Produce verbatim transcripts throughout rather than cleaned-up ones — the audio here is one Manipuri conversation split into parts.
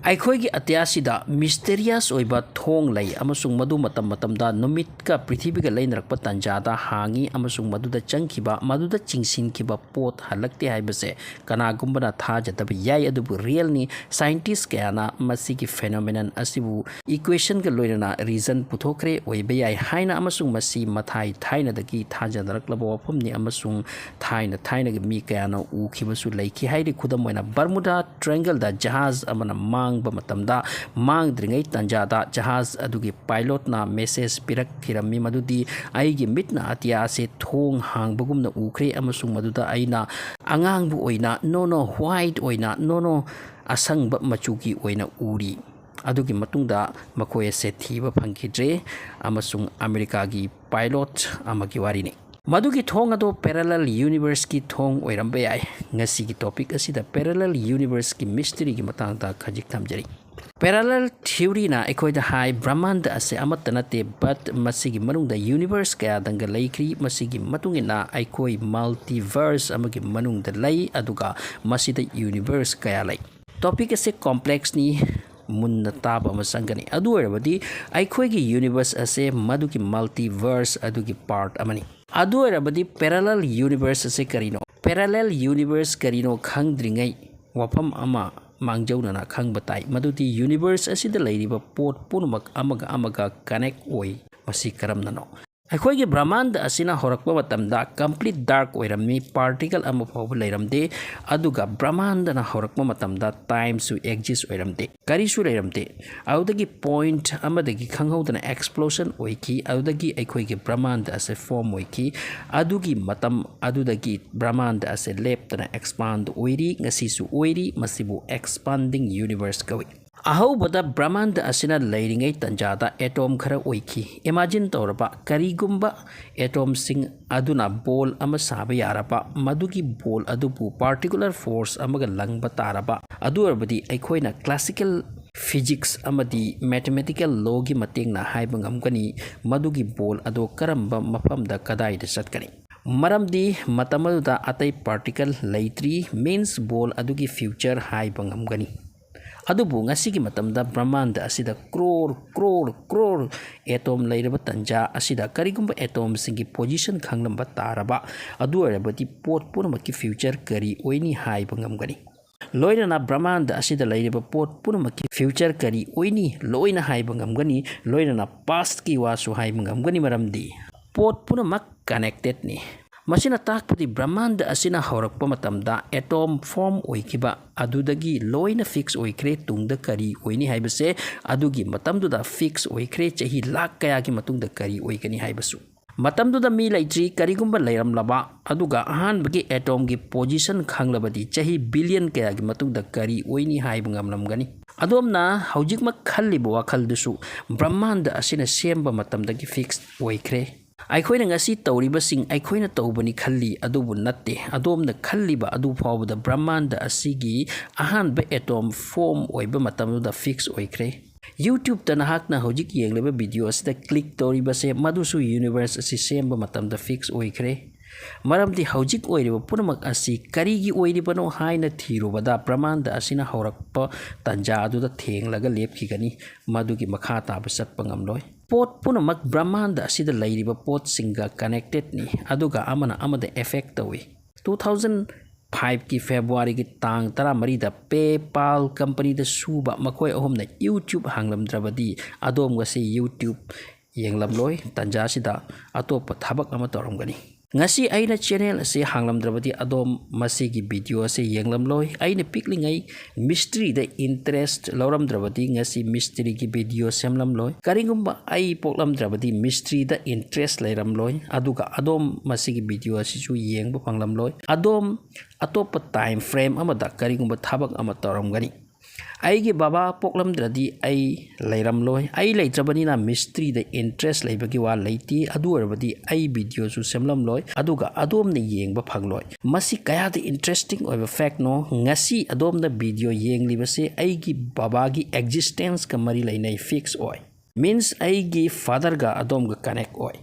ꯑꯩꯈꯣꯏꯒꯤ ꯑꯇꯤꯌꯥꯁꯤꯗ ꯃꯤꯁꯇꯦꯔꯤꯌꯁ ꯑꯣꯏꯕ ꯊꯣꯡ ꯂꯩ, ꯑꯃꯁꯨꯡ ꯃꯗꯨ ꯃꯇꯝ ꯃꯇꯝꯗ ꯅꯨꯃꯤꯠꯀ ꯄ꯭ꯔꯤꯊꯤꯕꯤꯒ ꯂꯩꯅꯔꯛꯄ ꯇꯥꯟꯖꯥꯗ ꯍꯥꯡꯏ, ꯑꯃꯁꯨꯡ ꯃꯗꯨꯗ ꯆꯪꯈꯤꯕ, ꯃꯗꯨꯗ ꯆꯤꯡꯁꯤꯟꯈꯤꯕ ꯄꯣꯠ ꯍꯜꯂꯛꯇꯦ ꯍꯥꯏꯕꯁꯦ ꯀꯅꯥꯒꯨꯝꯕꯅ ꯊꯥꯖꯗꯕ ꯌꯥꯏ, ꯑꯗꯨꯕꯨ ꯔꯤꯌꯦꯜꯅꯤ꯫ ꯁꯥꯏꯟꯇꯤꯁ ꯀꯌꯥꯅ ꯃꯁꯤꯒꯤ ꯐꯦꯅꯣꯃꯦꯅꯟ ꯑꯁꯤꯕꯨ ꯏꯀ꯭ꯋꯦꯁꯟꯒ ꯂꯣꯏꯅꯅ ꯔꯤꯖꯟ ꯄꯨꯊꯣꯛꯈ꯭ꯔꯦ꯫ ꯑꯣꯏꯕ ꯌꯥꯏ ꯍꯥꯏꯅ, ꯑꯃꯁꯨꯡ ꯃꯁꯤ ꯃꯊꯥꯏ ꯊꯥꯏꯅꯗꯒꯤ ꯊꯥꯖꯅꯔꯛꯂꯕ ꯋꯥꯐꯝꯅꯤ, ꯑꯃꯁꯨꯡ ꯊꯥꯏꯅ ꯊꯥꯏꯅꯒꯤ ꯃꯤ ꯀꯌꯥꯅ ꯎꯈꯤꯕꯁꯨ ꯂꯩꯈꯤ ꯍꯥꯏꯔꯤ꯫ ꯈꯨꯗꯝ ꯑꯣꯏꯅ, ꯕꯔꯃꯨꯗꯥ ꯇ꯭ꯔꯦꯡꯒꯜꯗ ꯖꯍꯥꯖ ꯑꯃꯅ ꯃꯥꯡꯕ ꯃꯇꯝꯗ, ꯃꯥꯡꯗ꯭ꯔꯤꯉꯩ ꯇꯥꯟꯖꯥꯗ ꯖꯍꯥꯖ ꯑꯗꯨꯒꯤ ꯄꯥꯏꯂꯣꯠꯅ ꯃꯦꯁꯦꯖ ꯄꯤꯔꯛꯈꯤꯔꯝꯃꯤ, ꯃꯗꯨꯗꯤ, "ꯑꯩꯒꯤ ꯃꯤꯠꯅ ꯑꯇꯤꯌꯥ ꯑꯁꯤ ꯊꯣꯡ ꯍꯥꯡꯕꯒꯨꯝꯅ ꯎꯈ꯭ꯔꯦ, ꯑꯃꯁꯨꯡ ꯃꯗꯨꯗ ꯑꯩꯅ ꯑꯉꯥꯡꯕ ꯑꯣꯏꯅ, no no, white ꯑꯣꯏꯅ, no no, ꯑꯁꯪꯕ ꯃꯆꯨꯒꯤ ꯑꯣꯏꯅ ꯎꯔꯤ"꯫ ꯑꯗꯨꯒꯤ ꯃꯇꯨꯡꯗ ꯃꯈꯣꯏ ꯑꯁꯦ ꯊꯤꯕ ꯐꯪꯈꯤꯗ꯭ꯔꯦ, ꯑꯃꯁꯨꯡ ꯑꯃꯦꯔꯤꯀꯥꯒꯤ ꯄꯥꯏꯂꯣꯠ ꯑꯃꯒꯤ ꯋꯥꯔꯤꯅꯤ꯫ ꯃꯗꯨꯒꯤ ꯊꯣꯡ ꯑꯗꯣ ꯄꯦꯔꯥꯂꯦꯜ ꯌꯨꯅꯤꯚꯔꯁꯀꯤ ꯊꯣꯡ ꯑꯣꯏꯔꯝꯕ ꯌꯥꯏ꯫ ꯉꯁꯤꯒꯤ ꯇꯣꯄꯤꯛ ꯑꯁꯤꯗ ꯄꯦꯔꯥꯂꯦꯜ ꯌꯨꯅꯤꯚꯔꯁꯀꯤ ꯃꯤꯁꯇꯔꯤꯒꯤ ꯃꯇꯥꯡꯗ ꯈꯖꯤꯛ ꯊꯝꯖꯔꯤ꯫ ꯄꯦꯔꯥꯂꯦꯜ ꯊꯤꯑꯣꯔꯤꯅ ꯑꯩꯈꯣꯏꯗ ꯍꯥꯏ, ꯕ꯭ꯔꯍꯃꯥꯟꯗ ꯑꯁꯤ ꯑꯃꯠꯇ ꯅꯠꯇꯦ, but ꯃꯁꯤꯒꯤ ꯃꯅꯨꯡꯗ ꯌꯨꯅꯤꯚꯔꯁ ꯀꯌꯥꯗꯪꯒ ꯂꯩꯈ꯭ꯔꯤ꯫ ꯃꯁꯤꯒꯤ ꯃꯇꯨꯡ ꯏꯟꯅ ꯑꯩꯈꯣꯏ ꯃꯜꯇꯤꯚꯔꯁ ꯑꯃꯒꯤ ꯃꯅꯨꯡꯗ ꯂꯩ, ꯑꯗꯨꯒ ꯃꯁꯤꯗ ꯌꯨꯅꯤꯚꯔꯁ ꯀꯌꯥ ꯂꯩ꯫ ꯇꯣꯄꯤꯛ ꯑꯁꯦ ꯀꯣꯝꯄ꯭ꯂꯦꯛꯁꯅꯤ, ꯃꯨꯟꯅ ꯇꯥꯕ ꯑꯃ ꯆꯪꯒꯅꯤ꯫ ꯑꯗꯨ ꯑꯣꯏꯔꯕꯗꯤ ꯑꯩꯈꯣꯏꯒꯤ ꯌꯨꯅꯤꯚꯔꯁ ꯑꯁꯦ ꯃꯗꯨꯒꯤ ꯃꯜꯇꯤꯚꯔꯁ ꯑꯗꯨꯒꯤ ꯄꯥꯔꯠ ꯑꯃꯅꯤ꯫ ꯑꯗꯨ ꯑꯣꯏꯔꯕꯗꯤ ꯄꯦꯔꯥꯂꯦꯜ ꯌꯨꯅꯤꯚꯔꯁ ꯑꯁꯦ ꯀꯔꯤꯅꯣ? ꯄꯦꯔꯥꯂꯦꯜ ꯌꯨꯅꯤꯚꯔꯁ ꯀꯔꯤꯅꯣ ꯈꯪꯗ꯭ꯔꯤꯉꯩ ꯋꯥꯐꯝ ꯑꯃ ꯃꯥꯡꯖꯧꯅꯅ ꯈꯪꯕ ꯇꯥꯏ, ꯃꯗꯨꯗꯤ ꯌꯨꯅꯤꯚꯔꯁ ꯑꯁꯤꯗ ꯂꯩꯔꯤꯕ ꯄꯣꯠ ꯄꯨꯝꯅꯃꯛ ꯑꯃꯒ ꯑꯃꯒ ꯀꯅꯦꯛ ꯑꯣꯏ꯫ ꯃꯁꯤ ꯀꯔꯝꯅꯅꯣ? ꯑꯩꯈꯣꯏꯒꯤ ꯕ꯭ꯔꯍꯃꯥꯟꯗ ꯑꯁꯤꯅ ꯍꯧꯔꯛꯄ ꯃꯇꯝꯗ ꯀꯝꯄ꯭ꯂꯤꯠ ꯗꯥꯔꯛ ꯑꯣꯏꯔꯝꯃꯤ, ꯄꯥꯔꯇꯤꯀꯜ ꯑꯃ ꯐꯥꯎꯕ ꯂꯩꯔꯝꯗꯦ꯫ ꯑꯗꯨꯒ ꯕ꯭ꯔꯍꯃꯥꯟꯗꯅ ꯍꯧꯔꯛꯄ ꯃꯇꯝꯗ ꯇꯥꯏꯝꯁꯨ ꯑꯦꯛꯖꯤꯁ ꯑꯣꯏꯔꯝꯗꯦ, ꯀꯔꯤꯁꯨ ꯂꯩꯔꯝꯗꯦ꯫ ꯑꯗꯨꯗꯒꯤ ꯄꯣꯏꯟꯠ ꯑꯃꯗꯒꯤ ꯈꯪꯍꯧꯗꯅ ꯑꯦꯛꯁꯄ꯭ꯂꯣꯁꯟ ꯑꯣꯏꯈꯤ꯫ ꯑꯗꯨꯗꯒꯤ ꯑꯩꯈꯣꯏꯒꯤ ꯕ꯭ꯔꯍꯃꯥꯟꯗ ꯑꯁꯦ ꯐꯣꯔꯝ ꯑꯣꯏꯈꯤ꯫ ꯑꯗꯨꯒꯤ ꯃꯇꯝ ꯑꯗꯨꯗꯒꯤ ꯕ꯭ꯔꯍꯃꯥꯟꯗ ꯑꯁꯦ ꯂꯦꯞꯇꯅ ꯑꯦꯛꯁꯄꯥꯟꯗ ꯑꯣꯏꯔꯤ, ꯉꯁꯤꯁꯨ ꯑꯣꯏꯔꯤ꯫ ꯃꯁꯤꯕꯨ ꯑꯦꯛꯁꯄꯥꯟꯗꯤꯡ ꯌꯨꯅꯤꯚꯔꯁ ꯀꯧꯏ꯫ ꯑꯍꯧꯕꯗ ꯕ꯭ꯔꯍꯃꯥꯟꯗ ꯑꯁꯤꯅ ꯂꯩꯔꯤꯉꯩ ꯇꯟꯖꯥꯗ ꯑꯦꯇꯣꯝ ꯈꯔ ꯑꯣꯏꯈꯤ꯫ ꯏꯃꯥꯖꯤꯟ ꯇꯧꯔꯕ, ꯀꯔꯤꯒꯨꯝꯕ ꯑꯦꯇꯣꯝꯁꯤꯡ ꯑꯗꯨꯅ ꯕꯣꯜ ꯑꯃ ꯁꯥꯕ ꯌꯥꯔꯕ, ꯃꯗꯨꯒꯤ ꯕꯣꯜ ꯑꯗꯨꯕꯨ ꯄꯥꯔꯇꯤꯀꯨꯂꯔ ꯐꯣꯔꯁ ꯑꯃꯒ ꯂꯪꯕ ꯇꯥꯔꯕ, ꯑꯗꯨ ꯑꯣꯏꯔꯕꯗꯤ ꯑꯩꯈꯣꯏꯅ ꯀ꯭ꯂꯥꯁꯤꯀꯦꯜ ꯐꯤꯖꯤꯛꯁ ꯑꯃꯗꯤ ꯃꯦꯊꯃꯦꯇꯤꯀꯦꯜ ꯂꯣꯒꯤ ꯃꯇꯦꯡꯅ ꯍꯥꯏꯕ ꯉꯝꯒꯅꯤ, ꯃꯗꯨꯒꯤ ꯕꯣꯜ ꯑꯗꯨ ꯀꯔꯝꯕ ꯃꯐꯝꯗ ꯀꯗꯥꯏꯗ ꯆꯠꯀꯅꯤ꯫ ꯃꯔꯝꯗꯤ ꯃꯇꯝ ꯑꯗꯨꯗ ꯑꯇꯩ ꯄꯥꯔꯇꯤꯀꯜ ꯂꯩꯇ꯭ꯔꯤ, ꯃꯤꯟꯁ ꯕꯣꯜ ꯑꯗꯨꯒꯤ ꯐ꯭ꯌꯨꯆꯔ ꯍꯥꯏꯕ ꯉꯝꯒꯅꯤ꯫ ꯑꯗꯨꯕꯨ ꯉꯁꯤꯒꯤ ꯃꯇꯝꯗ ꯕ꯭ꯔꯍꯃꯥꯟꯗ ꯑꯁꯤꯗ crore, crore, crore atom ꯂꯩꯔꯕ ꯇꯟꯖꯥ ꯑꯁꯤꯗ ꯀꯔꯤꯒꯨꯝꯕ atomꯁꯤꯡꯒꯤ position ꯈꯪꯂꯝꯕ ꯇꯥꯔꯕ, ꯑꯗꯨ ꯑꯣꯏꯔꯕꯗꯤ ꯄꯣꯠ ꯄꯨꯝꯅꯃꯛꯀꯤ future ꯀꯔꯤ ꯑꯣꯏꯅꯤ ꯍꯥꯏꯕ ꯉꯝꯒꯅꯤ? ꯂꯣꯏꯅꯅ ꯕ꯭ꯔꯍꯃꯥꯟꯗ ꯑꯁꯤꯗ ꯂꯩꯔꯤꯕ ꯄꯣꯠ ꯄꯨꯝꯅꯃꯛꯀꯤ future ꯀꯔꯤ ꯑꯣꯏꯅꯤ ꯂꯣꯏꯅ ꯍꯥꯏꯕ ꯉꯝꯒꯅꯤ, ꯂꯣꯏꯅꯅ pastꯀꯤ ꯋꯥꯁꯨ ꯍꯥꯏꯕ ꯉꯝꯒꯅꯤ, ꯃꯔꯝꯗꯤ ꯄꯣꯠ ꯄꯨꯝꯅꯃꯛ connectedꯅꯤ꯫ ꯃꯁꯤꯅ ꯇꯥꯛꯄꯗꯤ ꯕ꯭ꯔꯍꯃꯥꯟꯗ ꯑꯁꯤꯅ ꯍꯧꯔꯛꯄ ꯃꯇꯝꯗ atom form ꯑꯣꯏꯈꯤꯕ ꯑꯗꯨꯗꯒꯤ ꯂꯣꯏꯅ fix ꯑꯣꯏꯈ꯭ꯔꯦ, ꯇꯨꯡꯗ ꯀꯔꯤ ꯑꯣꯏꯅꯤ ꯍꯥꯏꯕꯁꯦ ꯑꯗꯨꯒꯤ ꯃꯇꯝꯗꯨꯗ fix ꯑꯣꯏꯈ꯭ꯔꯦ, ꯆꯍꯤ ꯂꯥꯛ ꯀꯌꯥꯒꯤ ꯃꯇꯨꯡꯗ ꯀꯔꯤ ꯑꯣꯏꯒꯅꯤ ꯍꯥꯏꯕꯁꯨ꯫ ꯃꯇꯝꯗꯨꯗ ꯃꯤ ꯂꯩꯇ꯭ꯔꯤ, ꯀꯔꯤꯒꯨꯝꯕ ꯂꯩꯔꯝꯂꯕ ꯑꯗꯨꯒ ꯑꯍꯥꯟꯕꯒꯤ atomꯒꯤ position ꯈꯪꯂꯕꯗꯤ ꯆꯍꯤ billion ꯀꯌꯥꯒꯤ ꯃꯇꯨꯡꯗ ꯀꯔꯤ ꯑꯣꯏꯅꯤ ꯍꯥꯏꯕ ꯉꯝꯂꯝꯒꯅꯤ? ꯑꯗꯣꯝꯅ ꯍꯧꯖꯤꯛꯃꯛ ꯈꯜꯂꯤꯕ ꯋꯥꯈꯜꯗꯨꯁꯨ ꯕ꯭ꯔꯍꯃꯥꯟꯗ ꯑꯁꯤꯅ ꯁꯦꯝꯕ ꯃꯇꯝꯗꯒꯤ fix ꯑꯣꯏꯈ꯭ꯔꯦ꯫ ꯑꯩꯈꯣꯏꯅ ꯉꯁꯤ ꯇꯧꯔꯤꯕꯁꯤꯡ ꯑꯩꯈꯣꯏꯅ ꯇꯧꯕꯅꯤ ꯈꯜꯂꯤ, ꯑꯗꯨꯕꯨ ꯅꯠꯇꯦ꯫ ꯑꯗꯣꯝꯅ ꯈꯜꯂꯤꯕ ꯑꯗꯨ ꯐꯥꯎꯕꯗ ꯕ꯭ꯔꯍꯃꯥꯟꯗ ꯑꯁꯤꯒꯤ ꯑꯍꯥꯟꯕ atom form ꯑꯣꯏꯕ ꯃꯇꯝꯗꯨꯗ fix ꯑꯣꯏꯈ꯭ꯔꯦ꯫ YouTubeꯇ ꯅꯍꯥꯛꯅ ꯍꯧꯖꯤꯛ ꯌꯦꯡꯂꯤꯕ video ꯑꯁꯤꯗ click ꯇꯧꯔꯤꯕꯁꯦ, ꯃꯗꯨꯁꯨ universe ꯑꯁꯤ ꯁꯦꯝꯕ ꯃꯇꯝꯗ fix ꯑꯣꯏꯈ꯭ꯔꯦ꯫ ꯃꯔꯝꯗꯤ ꯍꯧꯖꯤꯛ ꯑꯣꯏꯔꯤꯕ ꯄꯨꯝꯅꯃꯛ ꯑꯁꯤ ꯀꯔꯤꯒꯤ ꯑꯣꯏꯔꯤꯕꯅꯣ ꯍꯥꯏꯅ ꯊꯤꯔꯨꯕꯗ ꯕ꯭ꯔꯍꯃꯥꯟꯗ ꯑꯁꯤꯅ ꯍꯧꯔꯛꯄ ꯇꯟꯖꯥ ꯑꯗꯨꯗ ꯊꯦꯡꯂꯒ ꯂꯦꯞꯈꯤꯒꯅꯤ, ꯃꯗꯨꯒꯤ ꯃꯈꯥ ꯇꯥꯕ ꯆꯠꯄ ꯉꯝꯂꯣꯏ꯫ ꯄꯣꯠ ꯄꯨꯝꯅꯃꯛ ꯕ꯭ꯔꯍꯃꯥꯟꯗ ꯑꯁꯤꯗ ꯂꯩꯔꯤꯕ ꯄꯣꯠꯁꯤꯡꯒ connectedꯅꯤ, ꯑꯗꯨꯒ ꯑꯃꯅ ꯑꯃꯗ affect ꯇꯧꯏ꯫ Two thousand fiveꯀꯤ Februaryꯒꯤ ꯇꯥꯡ ꯇꯔꯥꯃꯔꯤꯗ PayPal companyꯗ ꯁꯨꯕ ꯃꯈꯣꯏ ꯑꯍꯨꯝꯅ YouTube ꯍꯥꯡꯂꯝꯗ꯭ꯔꯕꯗꯤ ꯑꯗꯣꯝ ꯉꯁꯤ YouTube ꯌꯦꯡꯂꯝꯂꯣꯏ, ꯇꯟꯖꯥꯁꯤꯗ ꯑꯇꯣꯞꯄ ꯊꯕꯛ ꯑꯃ ꯇꯧꯔꯝꯒꯅꯤ꯫ ꯉꯁꯤ ꯑꯩꯅ channel ꯑꯁꯤ ꯍꯥꯡꯂꯝꯗ꯭ꯔꯕꯗꯤ ꯑꯗꯣꯝ ꯃꯁꯤꯒꯤ video ꯑꯁꯤ ꯌꯦꯡꯂꯝꯂꯣꯏ꯫ ꯑꯩꯅ ꯄꯤꯛꯂꯤꯉꯩ mysteryꯗ interest ꯂꯧꯔꯝꯗ꯭ꯔꯕꯗꯤ ꯉꯁꯤ mysteryꯒꯤ video ꯁꯦꯝꯂꯝꯂꯣꯏ꯫ ꯀꯔꯤꯒꯨꯝꯕ ꯑꯩ ꯄꯣꯛꯂꯝꯗ꯭ꯔꯕꯗꯤ mysteryꯗ interest ꯂꯩꯔꯝꯂꯣꯏ, ꯑꯗꯨꯒ ꯑꯗꯣꯝ ꯃꯁꯤꯒꯤ video ꯑꯁꯤꯁꯨ ꯌꯦꯡꯕ ꯐꯪꯂꯝꯂꯣꯏ꯫ ꯑꯗꯣꯝ ꯑꯇꯣꯞꯄ time frame ꯑꯃꯗ ꯀꯔꯤꯒꯨꯝꯕ ꯊꯕꯛ ꯑꯃ ꯇꯧꯔꯝꯒꯅꯤ꯫ ꯑꯩꯒꯤ ꯕꯕꯥ ꯄꯣꯛꯂꯝꯗ꯭ꯔꯗꯤ ꯑꯩ ꯂꯩꯔꯝꯂꯣꯏ꯫ ꯑꯩ ꯂꯩꯇ꯭ꯔꯕꯅꯤꯅ mysteryꯗ interest ꯂꯩꯕꯒꯤ ꯋꯥ ꯂꯩꯇꯦ꯫ ꯑꯗꯨ ꯑꯣꯏꯔꯕꯗꯤ ꯑꯩ videoꯁꯨ ꯁꯦꯝꯂꯝꯂꯣꯏ, ꯑꯗꯨꯒ ꯑꯗꯣꯝꯅ ꯌꯦꯡꯕ ꯐꯪꯂꯣꯏ꯫ ꯃꯁꯤ ꯀꯌꯥꯗ interesting ꯑꯣꯏꯕ factꯅꯣ꯫ ꯉꯁꯤ ꯑꯗꯣꯝꯅ video ꯌꯦꯡꯂꯤꯕꯁꯤ ꯑꯩꯒꯤ ꯕꯕꯥꯒꯤ existenceꯀ ꯃꯔꯤ ꯂꯩꯅꯩ, fix ꯑꯣꯏ꯫ Means ꯑꯩꯒꯤ fatherꯒ ꯑꯗꯣꯝꯒ connect ꯑꯣꯏ꯫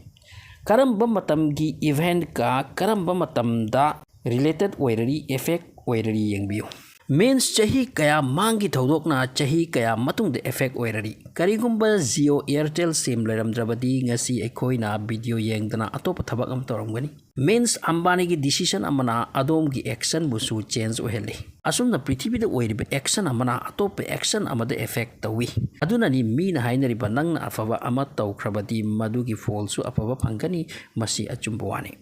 ꯀꯔꯝꯕ ꯃꯇꯝꯒꯤ eventꯀ ꯀꯔꯝꯕ ꯃꯇꯝꯗ related ꯑꯣꯏꯔꯔꯤ, affect ꯑꯣꯏꯔꯔꯤ ꯌꯦꯡꯕꯤꯌꯨ꯫ ꯃꯤꯟꯁ, ꯆꯍꯤ ꯀꯌꯥ ꯃꯥꯡꯒꯤ ꯊꯧꯗꯣꯛꯅ ꯆꯍꯤ ꯀꯌꯥ ꯃꯇꯨꯡꯗ effect ꯑꯣꯏꯔꯔꯤ? ꯀꯔꯤꯒꯨꯝꯕ Jio Airtel ꯁꯦꯝ ꯂꯩꯔꯝꯗ꯭ꯔꯕꯗꯤ ꯉꯁꯤ ꯑꯩꯈꯣꯏꯅ video ꯌꯦꯡꯗꯅ ꯑꯇꯣꯞꯄ ꯊꯕꯛ ꯑꯃ ꯇꯧꯔꯝꯒꯅꯤ꯫ ꯃꯤꯟꯁ, ꯑꯝꯕꯥꯅꯤꯒꯤ decision ꯑꯃꯅ ꯑꯗꯣꯝꯒꯤ action ꯕꯨꯁꯨ change ꯑꯣꯏꯍꯜꯂꯤ꯫ ꯑꯁꯨꯝꯅ ꯄ꯭ꯔꯤꯊꯤꯕꯤꯗ ꯑꯣꯏꯔꯤꯕ action ꯑꯃꯅ ꯑꯇꯣꯞꯄ action ꯑꯃꯗ effect ꯇꯧꯏ꯫ ꯑꯗꯨꯅꯅꯤ ꯃꯤꯅ ꯍꯥꯏꯅꯔꯤꯕ, "ꯅꯪꯅ ꯑꯐꯕ ꯑꯃ ꯇꯧꯈ꯭ꯔꯕꯗꯤ ꯃꯗꯨꯒꯤ ꯐꯣꯜꯁꯨ ꯑꯐꯕ ꯐꯪꯒꯅꯤ"꯫ ꯃꯁꯤ ꯑꯆꯨꯝꯕ ꯋꯥꯅꯤ꯫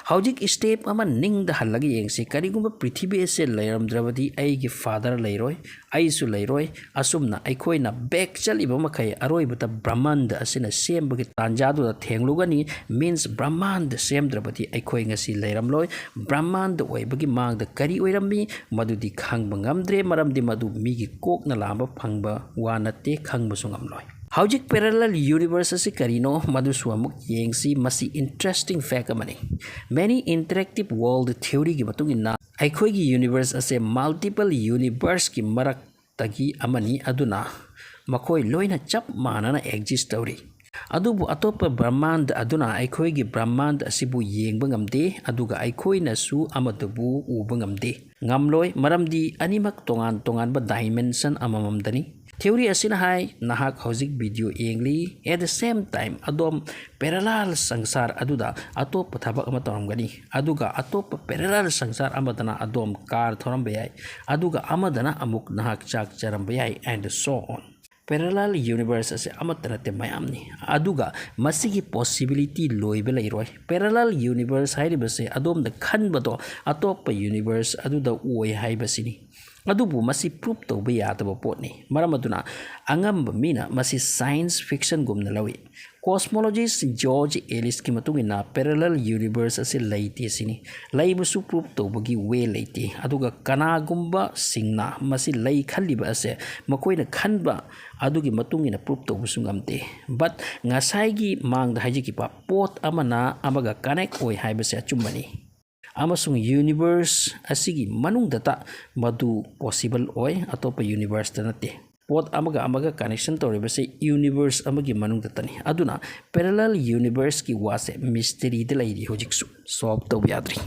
ꯍꯧꯖꯤꯛ step ꯑꯃ ꯅꯤꯡꯗ ꯍꯜꯂꯒ ꯌꯦꯡꯁꯤ꯫ ꯀꯔꯤꯒꯨꯝꯕ ꯄ꯭ꯔꯤꯊꯤꯕꯤ ꯑꯁꯦ ꯂꯩꯔꯝꯗ꯭ꯔꯕꯗꯤ ꯑꯩꯒꯤ father ꯂꯩꯔꯣꯏ, ꯑꯩꯁꯨ ꯂꯩꯔꯣꯏ꯫ ꯑꯁꯨꯝꯅ ꯑꯩꯈꯣꯏꯅ back ꯆꯠꯂꯤꯕ ꯃꯈꯩ ꯑꯔꯣꯏꯕꯗ ꯕ꯭ꯔꯍꯃꯟꯗ ꯑꯁꯤꯅ ꯁꯦꯝꯕꯒꯤ ꯇꯥꯟꯖꯥꯗꯨꯗ ꯊꯦꯡꯂꯨꯒꯅꯤ꯫ ꯃꯤꯟꯁ, ꯕ꯭ꯔꯍꯃꯟꯗ ꯁꯦꯝꯗ꯭ꯔꯕꯗꯤ ꯑꯩꯈꯣꯏ ꯉꯁꯤ ꯂꯩꯔꯝꯂꯣꯏ꯫ ꯕ꯭ꯔꯍꯃꯟꯗ ꯑꯣꯏꯕꯒꯤ ꯃꯥꯡꯗ ꯀꯔꯤ ꯑꯣꯏꯔꯝꯃꯤ, ꯃꯗꯨꯗꯤ ꯈꯪꯕ ꯉꯝꯗ꯭ꯔꯦ, ꯃꯔꯝꯗꯤ ꯃꯗꯨ ꯃꯤꯒꯤ ꯀꯣꯛꯅ ꯂꯥꯝꯕ ꯐꯪꯕ ꯋꯥ ꯅꯠꯇꯦ, ꯈꯪꯕꯁꯨ ꯉꯝꯂꯣꯏ꯫ ꯍꯧꯖꯤꯛ parallel universe ꯑꯁꯤ ꯀꯔꯤꯅꯣ, ꯃꯗꯨꯁꯨ ꯑꯃꯨꯛ ꯌꯦꯡꯁꯤ꯫ ꯃꯁꯤ interesting fact ꯑꯃꯅꯤ꯫ Many interactive world theory ꯒꯤ ꯃꯇꯨꯡ ꯏꯟꯅ, ꯑꯩꯈꯣꯏꯒꯤ universe ꯑꯁꯦ multiple universe ꯀꯤ ꯃꯔꯛꯇꯒꯤ ꯑꯃꯅꯤ, ꯑꯗꯨꯅ ꯃꯈꯣꯏ ꯂꯣꯏꯅ ꯆꯞ ꯃꯥꯟꯅꯅ exist ꯇꯧꯔꯤ꯫ ꯑꯗꯨꯕꯨ ꯑꯇꯣꯞꯄ ꯕ꯭ꯔꯍꯃꯟꯗ ꯑꯗꯨꯅ ꯑꯩꯈꯣꯏꯒꯤ ꯕ꯭ꯔꯍꯃꯟꯗ ꯑꯁꯤꯕꯨ ꯌꯦꯡꯕ ꯉꯝꯗꯦ, ꯑꯗꯨꯒ ꯑꯩꯈꯣꯏꯅꯁꯨ ꯑꯃꯗꯨꯕꯨ ꯎꯕ ꯉꯝꯗꯦ꯫ ꯉꯝꯂꯣꯏ, ꯃꯔꯝꯗꯤ ꯑꯅꯤꯃꯛ ꯇꯣꯉꯥꯟ ꯇꯣꯉꯥꯟꯕ dimension ꯑꯃꯃꯝꯗꯅꯤ꯫ Theory ꯑꯁꯤꯅ ꯍꯥꯏ, ꯅꯍꯥꯛ ꯍꯧꯖꯤꯛ video ꯌꯦꯡꯂꯤ, at the same time ꯑꯗꯣꯝ parallel ꯁꯪꯁꯥꯔ ꯑꯗꯨꯗ ꯑꯇꯣꯞꯄ ꯊꯕꯛ ꯑꯃ ꯇꯧꯔꯝꯒꯅꯤ, ꯑꯗꯨꯒ ꯑꯇꯣꯞꯄ parallel ꯁꯪꯁꯥꯔ ꯑꯃꯗꯅ ꯑꯗꯣꯝ car ꯊꯧꯔꯝꯕ ꯌꯥꯏ, ꯑꯗꯨꯒ ꯑꯃꯗꯅ ꯑꯃꯨꯛ ꯅꯍꯥꯛ ꯆꯥꯛ ꯆꯥꯔꯝꯕ ꯌꯥꯏ, and so on꯫ Parallel universe ꯑꯁꯦ ꯑꯃꯠꯇ ꯅꯠꯇꯦ, ꯃꯌꯥꯝꯅꯤ꯫ ꯑꯗꯨꯒ ꯃꯁꯤꯒꯤ possibility ꯂꯣꯏꯕ ꯂꯩꯔꯣꯏ꯫ Parallel universe ꯍꯥꯏꯔꯤꯕꯁꯦ ꯑꯗꯣꯝꯅ ꯈꯟꯕꯗꯣ ꯑꯇꯣꯞꯄ universe ꯑꯗꯨꯗ ꯑꯣꯏ ꯍꯥꯏꯕꯁꯤꯅꯤ꯫ ꯑꯗꯨꯕꯨ ꯃꯁꯤ prove ꯇꯧꯕ ꯌꯥꯗꯕ ꯄꯣꯠꯅꯤ꯫ ꯃꯔꯝ ꯑꯗꯨꯅ ꯑꯉꯝꯕ ꯃꯤꯅ ꯃꯁꯤ science fiction ꯒꯨꯝꯅ ꯂꯧꯏ꯫ Cosmologist George Ellis ꯀꯤ ꯃꯇꯨꯡ ꯏꯟꯅ parallel universe ꯑꯁꯤ ꯂꯩꯇꯦ ꯁꯤꯅꯤ꯫ ꯂꯩꯕꯁꯨ prove ꯇꯧꯕꯒꯤ way ꯂꯩꯇꯦ꯫ ꯑꯗꯨꯒ ꯀꯅꯥꯒꯨꯝꯕꯁꯤꯡꯅ ꯃꯁꯤ ꯂꯩ ꯈꯜꯂꯤꯕ ꯑꯁꯦ ꯃꯈꯣꯏꯅ ꯈꯟꯕ ꯑꯗꯨꯒꯤ ꯃꯇꯨꯡ ꯏꯟꯅ prove ꯇꯧꯕꯁꯨ ꯉꯝꯗꯦ꯫ But ꯉꯁꯥꯏꯒꯤ ꯃꯥꯡꯗ ꯍꯥꯏꯖꯈꯤꯕ ꯄꯣꯠ ꯑꯃꯅ ꯑꯃꯒ connect ꯑꯣꯏ ꯍꯥꯏꯕꯁꯦ ꯑꯆꯨꯝꯕꯅꯤ꯫ ꯑꯃꯁꯨꯡ universe ꯑꯁꯤꯒꯤ ꯃꯅꯨꯡꯗꯇ ꯃꯗꯨ possible ꯑꯣꯏ, ꯑꯇꯣꯞꯄ universe ꯇ ꯅꯠꯇꯦ꯫ ꯄꯣꯠ ꯑꯃꯒ ꯑꯃꯒ connection ꯇꯧꯔꯤꯕꯁꯤ universe ꯑꯃꯒꯤ ꯃꯅꯨꯡꯗꯇꯅꯤ꯫ ꯑꯗꯨꯅ parallel universe ꯀꯤ ꯋꯥꯁꯦ mystery ꯗ ꯂꯩꯔꯤ, ꯍꯧꯖꯤꯛꯁꯨ solve ꯇꯧꯕ ꯌꯥꯗ꯭ꯔꯤ꯫